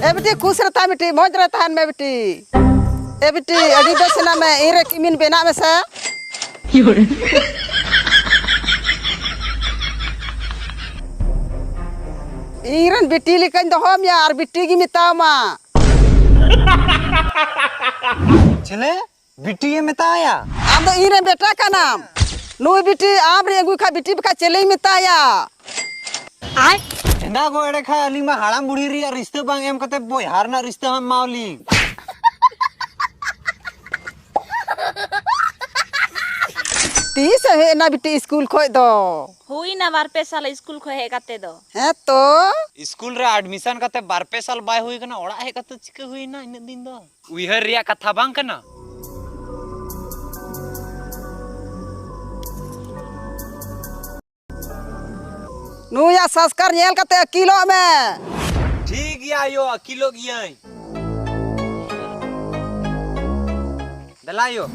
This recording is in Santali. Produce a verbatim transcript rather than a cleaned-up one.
ᱮ ᱵᱤᱴᱤ, ᱠᱷᱩᱥ ᱨᱮ ᱛᱟᱦᱮᱸ ᱵᱤᱴᱤ, ᱢᱚᱡᱽ ᱨᱮ ᱛᱟᱦᱮᱱ ᱢᱮ ᱵᱤᱴᱤ᱾ ᱮ ᱵᱤᱴᱤ, ᱟᱹᱰᱤ ᱵᱮᱥ ᱮᱱᱟ ᱢᱮ, ᱤᱧ ᱨᱮ ᱠᱤᱢᱤᱱ ᱵᱮᱱᱟᱜ ᱢᱮᱥᱮ᱾ ᱤᱧ ᱨᱮᱱ ᱵᱤᱴᱤ ᱞᱮᱠᱟᱧ ᱫᱚᱦᱚ ᱢᱮᱭᱟ ᱟᱨ ᱵᱤᱴᱤ ᱜᱮ ᱢᱮᱛᱟᱢᱟ᱾ ᱪᱮᱞᱮ? ᱵᱤᱴᱤ ᱮ ᱢᱮᱛᱟᱭᱟ? ᱟᱢ ᱫᱚ ᱤᱧ ᱨᱮᱱ ᱵᱮᱴᱟ ᱠᱟᱱᱟᱢ᱾ ᱱᱩᱭ ᱵᱤᱴᱤ ᱟᱢ ᱨᱮ ᱟᱹᱜᱩᱭ ᱠᱷᱟᱡ ᱵᱤᱴᱤ ᱵᱟᱠᱷᱟᱡ ᱪᱮᱞᱮᱧ ᱢᱮᱛᱟᱭᱟ? ᱪᱮᱫᱟᱜ ᱜᱚ, ᱮᱲᱮ ᱠᱷᱟᱡ ᱟᱹᱞᱤᱧ ᱢᱟ ᱦᱟᱲᱟᱢ ᱵᱩᱲᱦᱤ ᱨᱮᱭᱟᱜ ᱨᱤᱥᱛᱟᱹ ᱵᱟᱝ ᱮᱢ ᱠᱟᱛᱮ ᱵᱚᱭᱦᱟ ᱨᱮᱱᱟᱜ ᱨᱤᱥᱛᱟᱹ ᱦᱚᱸ ᱮᱢᱟᱣᱞᱤᱧ᱾ ᱛᱤᱥ ᱮ ᱦᱮᱡ ᱮᱱᱟ ᱵᱤᱴᱤ ᱥᱠᱩᱞ ᱠᱷᱚᱡ ᱫᱚ? ᱦᱩᱭᱱᱟ ᱵᱟᱨ ᱯᱮ ᱥᱟᱞ ᱥᱠᱩᱞ ᱠᱷᱚᱡ ᱦᱮᱡ ᱠᱟᱛᱮ ᱫᱚ᱾ ᱦᱮᱸ ᱛᱚ᱾ ᱥᱠᱩᱞ ᱨᱮ ᱟᱰᱢᱤᱥᱚᱱ ᱠᱟᱛᱮ ᱵᱟᱨ ᱯᱮ ᱥᱟᱞ ᱵᱟᱭ ᱦᱩᱭ ᱠᱟᱱᱟ, ᱚᱲᱟᱜ ᱦᱮᱡ ᱠᱟᱛᱮ ᱪᱤᱠᱟᱹ ᱦᱩᱭᱱᱟ ᱤᱱᱟᱹᱜ ᱫᱤᱱ ᱫᱚ? ᱩᱭᱦᱟᱹᱨ ᱨᱮᱭᱟᱜ ᱠᱟᱛᱷᱟ ᱵᱟᱝ ᱠᱟᱱᱟ᱾ ᱱᱩᱭᱟᱜ ᱥᱚᱝᱥᱠᱟᱨ ᱧᱮᱞ ᱠᱟᱛᱮ ᱟᱹᱠᱤᱞᱚᱜ ᱢᱮ᱾ ᱴᱷᱤᱠ ᱜᱮᱭᱟ ᱟᱭᱳ, ᱟᱹᱠᱤᱞᱚᱜ ᱜᱤᱭᱟᱹᱧ᱾ ᱫᱮᱞᱟ ᱟᱭᱳ,